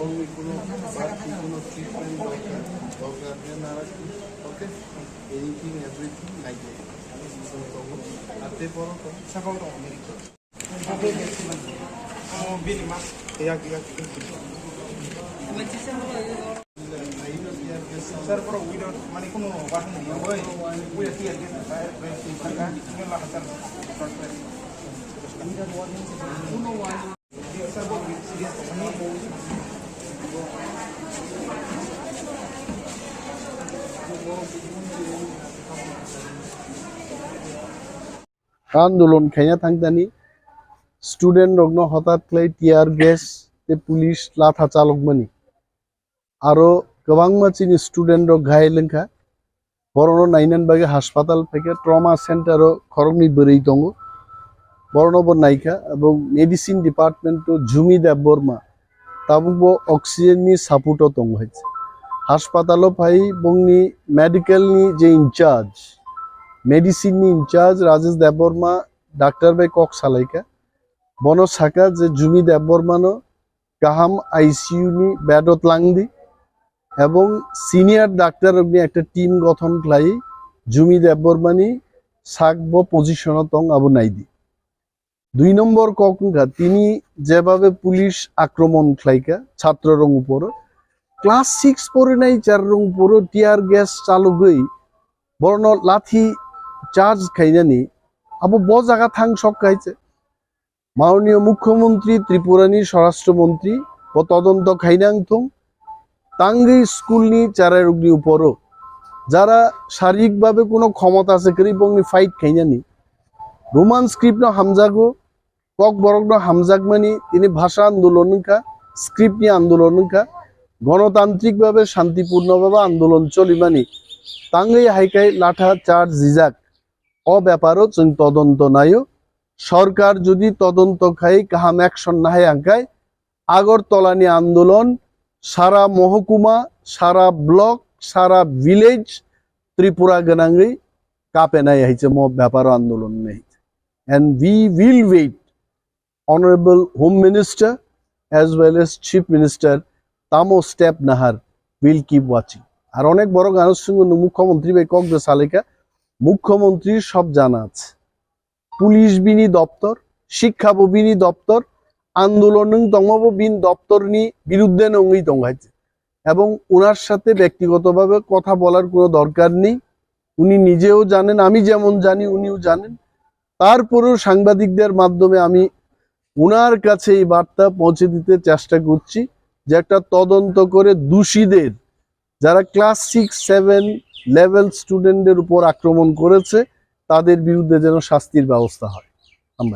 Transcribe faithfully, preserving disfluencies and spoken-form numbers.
Only কোনো বাড়তি কোনো ট্রিটমেন্ট দরকার, দরকার হলে না রাখি, okay? Anything, everything, like that. আর তে পরো তো। Sir, pura without, mane, kuno warning diya, oi, without tear gas, fire, fire, fire, fire, fire. Andolon khaina thangtani student rokno hotat khlai tear gas tei police latha chalokmani. Aro kwbangma chini student rok ghayal wngkha. Borokno nainani bagwi haspatal phaikha, trauma center o khoroknwi bwrwi tongo. Borokno bo naikha, abo medicine department o Jumi Debbarma, tabuk bo oxygen ni support o tongo hai. Haspatal o phai bongni medical ni je in charge, medicine ni in charge Rajesh Debbarma doctor bai kok salaikha. Bono saka je Jumi Debbarma no kaham I C U ni bed o tlangdi, ebong senior doctor rokni ekta team gothon khlai Jumi Debbarmani sak bo position o tong abo naidi. Dui nombor kok wngkha tini jebabe police akromon khlaikha chhatro rong uporo, class six porinai char rong uporo tear gas chalogwi borno lathi charge khainani abo bo jaga thang sok kaiche. Manoniyo Mukhyamantri Tripurani Swarashtra Mantri bo todonto khainang thung, tangwi school ni charairokni uporo jara sharirikbhabe kuno khomota se kwrwi bongni fight khainani. Roman script no hamjago, kokborok no hamjakmani, tini bhasha andolon wngkha, script ni andolon wngkha, gonotantrik bhabe, shantipurno bhabe andolon cholimani, tangwi hai khai latha charge rijak. O beparo chwng todonto naio. Sorkar jodi todonto khai kaham action nahai angkhai, Agartala ni andolon sara mohokuma, sara block, sara village Tripura gwnangwi kapenai hai se mo beparo andolon nei. And we will wait. Honorable Home Minister as well as Chief Minister tamo step nahar, we'll keep watching. Ar onek borok ano swngo, nung Mukhyamantri bai kok de salaikha, Mukhyamantri sob jana ache. Police bini doptor, শিক্ষা bo bini doptor, andolon wng tongma bo bini doptor ni birudde no wngwi tongo hai. এবং ওনার সাথে ব্যক্তিগতভাবে কথা বলার কোনো দরকার নেই। উনি নিজেও জানেন, আমি যেমন জানি উনিও জানেন। তারপরেও সাংবাদিকদের মাধ্যমে আমি ওনার কাছে এই বার্তা পৌঁছে দিতে চেষ্টা করছি যে একটা তদন্ত করে দোষীদের, যারা ক্লাস সিক্স সেভেন লেভেল স্টুডেন্টদের উপর আক্রমণ করেছে, তাদের বিরুদ্ধে যেন শাস্তির ব্যবস্থা হয়। হামবাই।